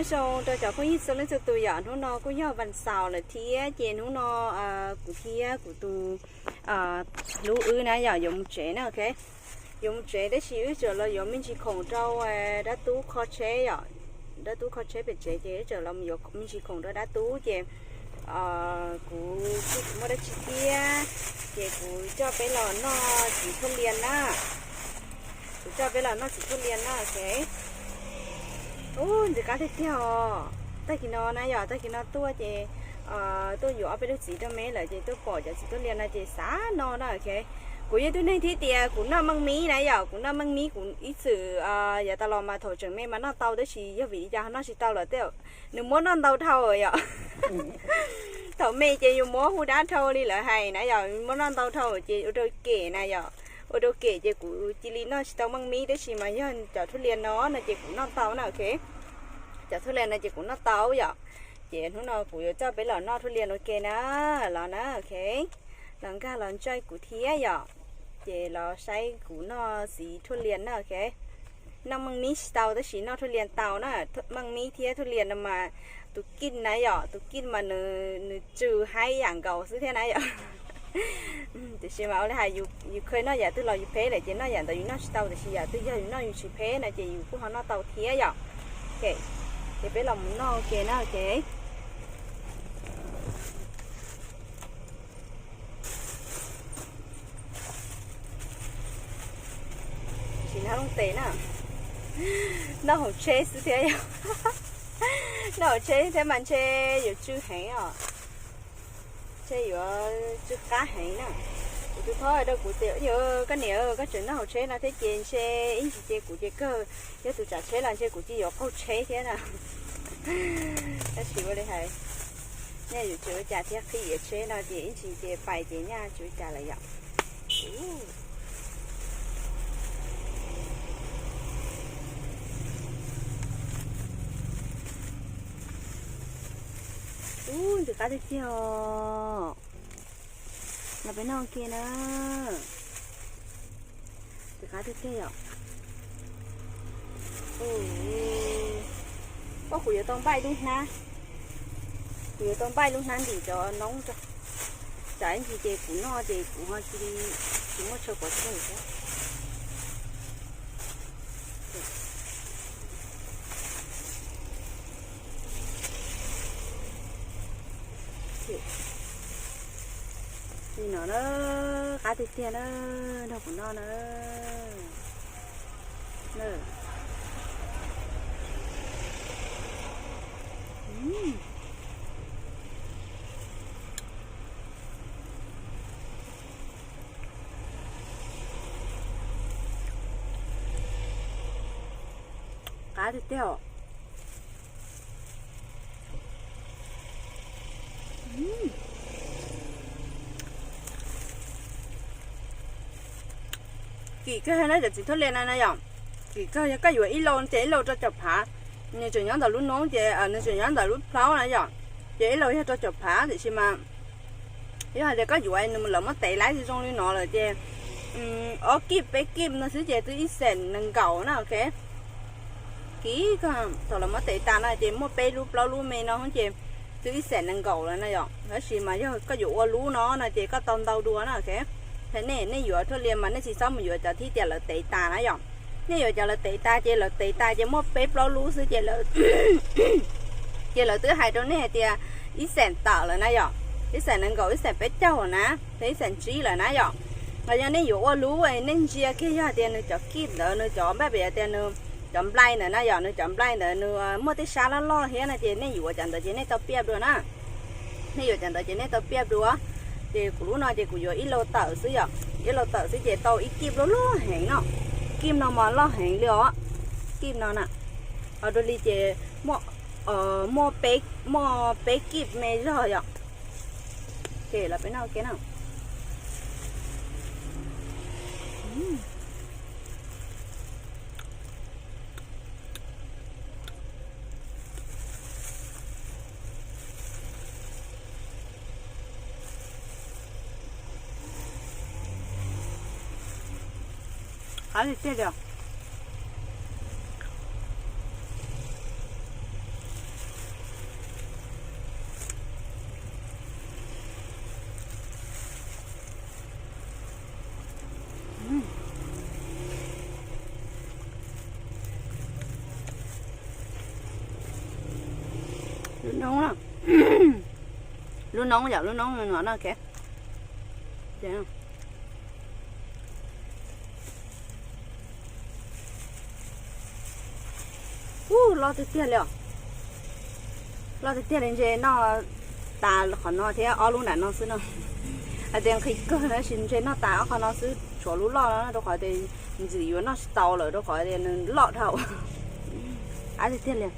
Zoo rau cov phooj ywg txhua leej txhua tus yom, hnub no kuj yog vas xaus lawm thiab ces hnub no kuv thiab kuv tus hlub wb na yom yuav mus tsev na, ok. Yuav mus tsev tab sis wb tseem los yuav me ntsis khoom rau dab tub kho tsheb yom. Dab tub kho tsheb pem tsev ces wb tseem los yuav me ntsis khoom rau dab tub ces kuv kuj tsis muaj dab tsi thiab ces kuv coj peb los noj txiv thuaj lias na. Kuv coj peb los noj txiv thuaj lias na, ok. Ub, ntxim qab tiag tiag os. Tag kis no na yom, tag kis no tuaj ces tuaj yuav ob peb lub txiv rau me lawm ces tuaj pom cov txiv thuaj lias no ces xav noj na, ok. Kuv yog ib tug neeg thiab tias kuv noj meej mib na yom, kuv noj meej mib kuv ib txwm yav tas los mas thaum tseem me mas noj tau tab sis yog vim li cas ho noj tsis tau lawm tej, nws muab noj ntau dhau yom. Thaum me ces yus muab hu dab dhau li lawv hais na yom, muab noj ntau dhau ces ua rau kem na yom. Ua rau kem ces kuv cia li noj tsis tau meej mib tab sis mas yog cov thuaj lias no no ces kuv noj tau na, ok. Cov thuaj lias no ces kuv noj tau yom. Ces hnub no kuv yuav coj peb los noj thuaj lias ua ke na, los na, ok. Los nkag los ntsaij kuv thiab yom. Ces los saib kuv noj txiv thuaj lias na, ok. Noj meej mib tsis tau tab sis noj thuaj lias tau na. Meej mib thiab thuaj lias no mas tus kij na yom, tus kij mas nws tsw haib yam nkaus xwb thiab na yom. Tiam sis mas ua li hais yus kheev noj yam twg los yus phem lawm ces noj yam ntawd yus noj tsis tau, tiam sis yam twg yog yus noj yus tsis phem no ces yus kuj ho noj tau thiab yom. Ok, ces peb los mus noj ua ke na, ok. Tsis nab looj tes na. Noj hauv tsheb xwb thiab yom. Noj hauv tsheb thiab mas ntshe yuav tsw heev os. Ntshe yuav tsw qab heev na. Kuv tus thob hais rau kuv tias, yog koj niam koj tseem noj hauv tsheb no thiab ces ntshe ib ntsis ces kuv ces kawg yog tus tsav tsheb los ntshe kuv cia yuav qaug tsheb thiab na. Tab sis ua li hais, nyaj yuav tsis ua cas thiab, qhib iav tsheb no ces ib ntsis ces pais ces nyaj tsis ua cas lawm yom. Ub, ntxim qab tiag tiag os. Los peb noj ua ke na. Ntxim qab tiag tiag yom. Ub, kuv yuav tau npaij lub hnab. Kuv yuav tau npaij lub hnab ntim cov noob tso. Tsam ib ntsis ces kuv noj ces kuv ho cia li tsis muaj chaw pov tseg thiab. Li no na, qab tiag tiag na, nrog kuv noj na. Qab tiag tiag os. Kim kawg na cov txiv thuaj lias na na yom. Kim kawg, yog koj yuav ib lauj ces ib lauj rau caum phav. Nws tseem nyob ntawm lub noob ces nws tseem nyob ntawm lub plaub na yom. Ces ib lauj yog rau caum phav tiam sis mas yog hais tias koj yuav nws lawv muab tev laiv zoo li no lawm ces ob kib peb kib no xwb ces twb ib xees nees nkaum na, ok. Kim kawg, thaum lawv muab tev tas no ces muaj peb lub plaub lub me no ces twb ib xees nees nkaum lawm na yom. Tab sis mas yog koj yuav ua lub no no ces koj tau ntau dua na, ok. Nej, nej yuav thuaj lias mas nej tsis txhob mus yuav cov thib tias lawv tev tas na yom. Nej yuav cov lawv tev tas ces lawv tev tas ces muaj peb plaub lub xwb ces lawv ces lawv twb hais rau nej hais tias ib xees tawm lawm na yom, ib xees nees nkaum, ib xees peb caug na, thiab ib xees tsib lawm na yom. Los yog nej yuav ua lub, nej ntsia kiag yog tias nws cov kib ntawd, nws cov npaj pem tias nws cov nplai ntawd na yom, nws cov nplai ntawd nws muaj tej sab loj loj thiab no ces nej yuav cov ntawd ces nej tau piaj dua na. Nej yuav cov ntawd ces nej tau piaj dua. Ces kuv lub no ces kuv yuav ib lauj tawm xwb yom, ib lauj tawm xwb ces tau ib kib loj loj heev no. Kib no mas loj heev li os. Kib no na, ho dua li ces muaj, muaj peb kib me zog yom. Ces los peb noj ua ke na. Qab tiag tiag li. Noob, lub noob yom, lub noob no no. Ub, loj tiag tiag li os. Loj tiag tiag li, ntshe noj tas qhov no thiab ob lub nram no xwb no. Hais tias nqhis kawg tab sis ntshe noj tas ob qho no xwb, tshuav lub loj no rau qhov tias ntxim yuav noj tsis tau lawm rau qhov tias nws loj dhau. Qab tiag tiag li.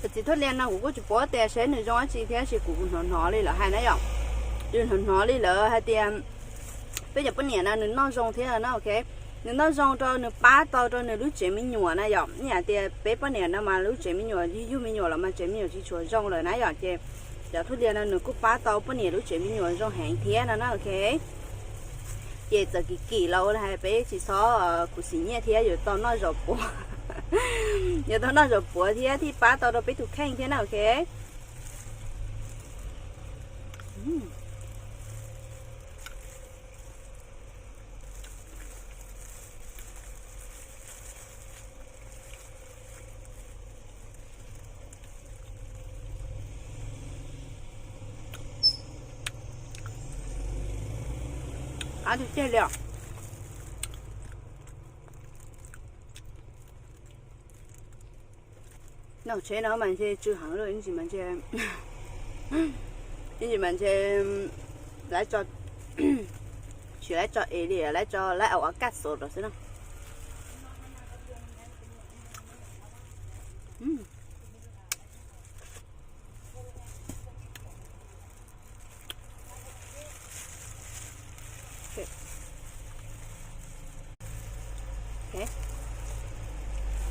Cov txiv thuab lias no kuv kuj tsis paub tias seb nws zoo dab tsi thiab, tab sis kuv hnov hnov li lawv hais na yom. Yus hnov hnov li lawv hais tias peb cov poj niam no nws noj zoo thiab na, ok. Nws noj zoo rau nws pab tau rau nws lub tsev me nyuam na yom. Ib yam tias peb poj niam no mas lub tsev me nyuam yug me nyuam los mas tsev me nyuam tsis tshua zoo lawm na yom, ces cov thuab lias no nws kuj pab tau poj niam lub tsev me nyuam zoo heev thiab no na, ok. Ces txawm kim kim los ua li hais peb tsis txhob khuv xim nyiaj thiab, yuav tau noj zaum puav, yuav tau noj zaum puav thiab thiaj pab tau rau peb tus kheej thiab na, ok. Qab tiag tiag li os. Noj tsheb no mas ntshe tsw heev lawm, ib ntsis mas ntshe, ib ntsis mas ntshe lawv tso, tsis lawv tso es li lawv tso lawv au av kaj xos los xwb na.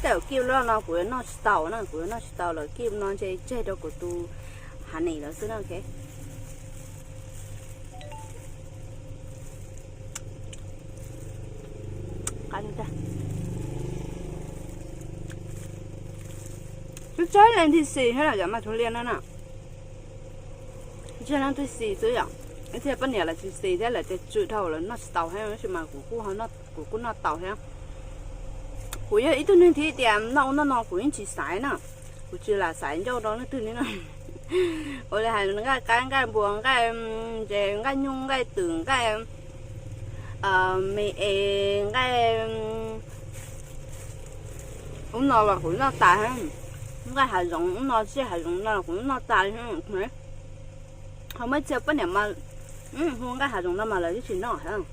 Tej zaum kib loj no kuv yuav noj tsis tau na, kuv yuav noj tsis tau lawm, kib no ntshe tseg rau kuv tus honey lawv xwb na, ok. Tseb tseb leej twg xis thiab los cov mas thuv lias no na. Tseb leej twg xis xwb yom. Ib txhia poj niam lawv tsis xis thiab, lawv tias tsw dhau lawv noj tsis tau thiab, tab sis mas kuv kuj, kuv kuj noj tau thiab. Kuv yog ib tug neeg thiab tias noj ub noj no kuv yeej tsis xaiv na. Kuv tsis lam xaiv ncauj rau leej twg li na. Ua li hais nqaij qaib nqaij npua nqaij, ces nqaij nyuj nqaij twm nqaij me es nqaij ub no los kuv noj tas. Nqaij hav zoov ub no, tsiaj hav zoov no los kuv noj tas. Ho muaj ib txhia poj niam mas hu nqaij hav zoov no mas lawv twb tsis noj thiab.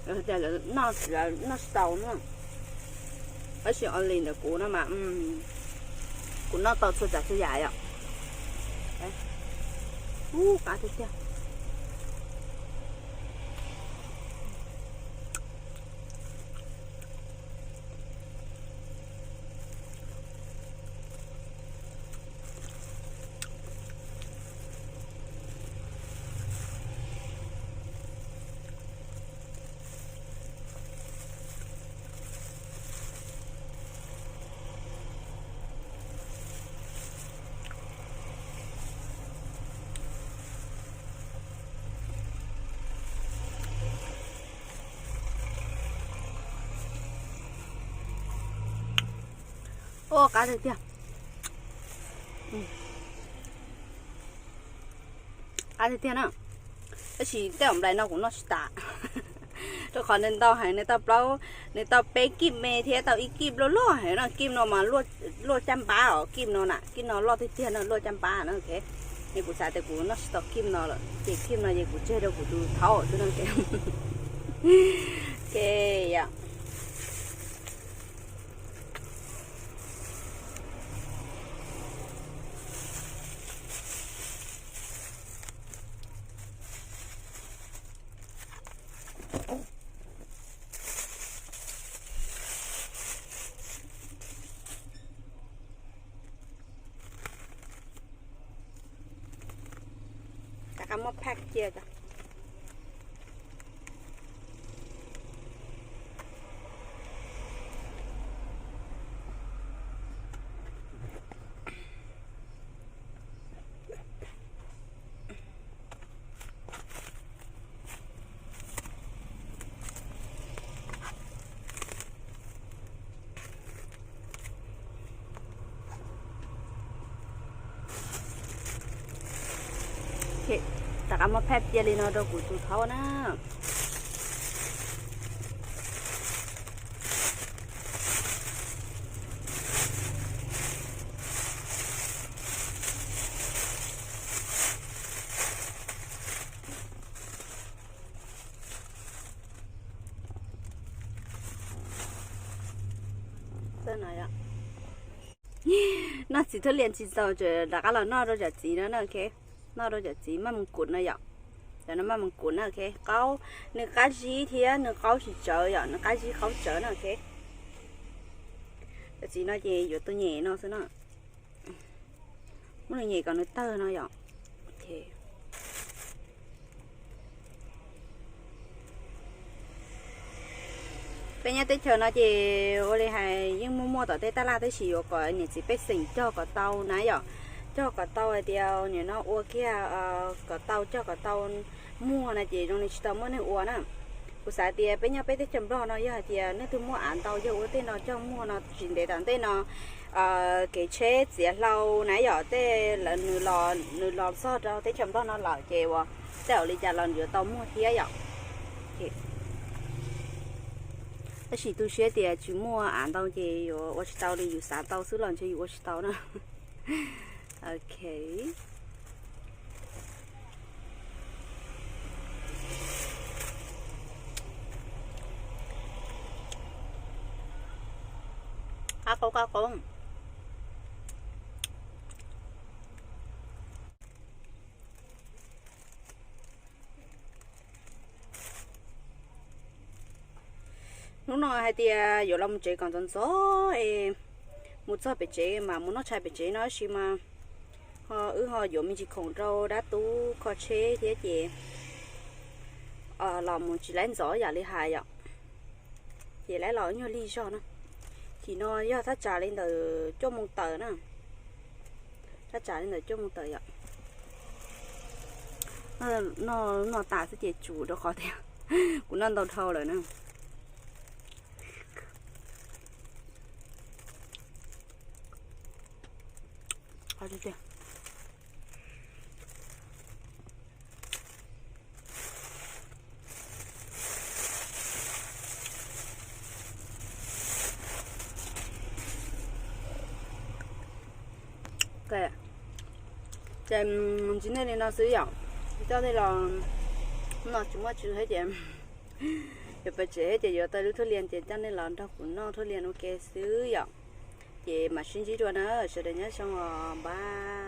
Lawv tias lawv noj tsis tau no. Tab sis ua li ntawd kuv no mas kuv noj tau txhua tsav txhua yam yom. Ub, qab tiag tiag. Ua qab tiag tiag. Qab tiag tiag na. Tab sis tej zaum nplai no kuv noj tsis tas, rau qhov nws ntau heev, nws tau plaub, nws tau peb kib me thiab tau ib kib loj loj heev no. Kib no mas luaj caj npab os, kib no na, kib no loj tiag tiag no luaj caj npab no, ok. Es kuv xav tias kuv noj tsis tau kib no lawm ces kib no ces kuv tseg rau kuv tus thaub xwb no, ok. Ok, yom. Pack cia. Rov qab muab phaj cia li no rau kuv tus thaub na. Noj txiv thuj lias tsis txaus, rov qab los noj rau cov txiv no na, ok. Noj rau cov txiv maj moos kum no yom. Cov no maj moos kum na, ok. Qaub, nws qab zib thiab nws qaub tsis tsawv yom, nws qab zib qaub tsawv na, ok. Cov txiv no ces yuav tus nyem no xwb na. Muab nws nyem kom nws tawg no yom. Peb nyob teb chaws no ces ua li hais yeej muaj muaj tom tej taj laj tab sis yuav kom niam txiv pej xeem cog kom tau na yom. Cog kom tau hais tias nim no ua kiag kom tau, cog kom tau muag no ces zoo li tsis tau muaj neeg ua na. Kuv xav tias peb nyob peb teb chaws Nplog no yog hais tias leej twg muaj av ntau yog ua tej no cog muag no tsis ntev tom ntej no kev tsheb txiav hlau na yom, tej lawv nws los txog rau teb chaws Nplog no lawm ces uas tej zaum li cas los yuav tau muag thiab yom. Tab sis tu siab tias tsis muaj av ntau ces yuav ua tsis tau li, yus xav tau xwb los ntshe yus ua tsis tau na. Ok. Qab qoob qab qoob. Hnub no hais tias yuav los mus tsev kom ntxov ntxov es mus txog pem tsev mas mus noj tshais pem tsev no tab sis mas ho wb ho yuav me ntsis khoom rau dab tub kho tsheb thiab ces los mus tsis laib ntxov yam li hais yom. Ces laib los nyuag lig zog na. Chim no yog thaj tsam li ntawm cuaj moos tawm na. Thaj tsam li ntawm cuaj moos tawm yom. Noj, noj tas xwb ces tsum rau qhov tias kuv noj ntau dhau lawm na. Ces ntsis nej li no xwb yom. Coj nej los, no tsis muaj tswv thiab ces yuav pem tsev thiab ces yuav tau lub thuj lias ces coj nej los nrog kuv noj thuj lias ua ke xwb yom. Ces mam sib ntsib dua na, sawv daws nyob zoo os, bye.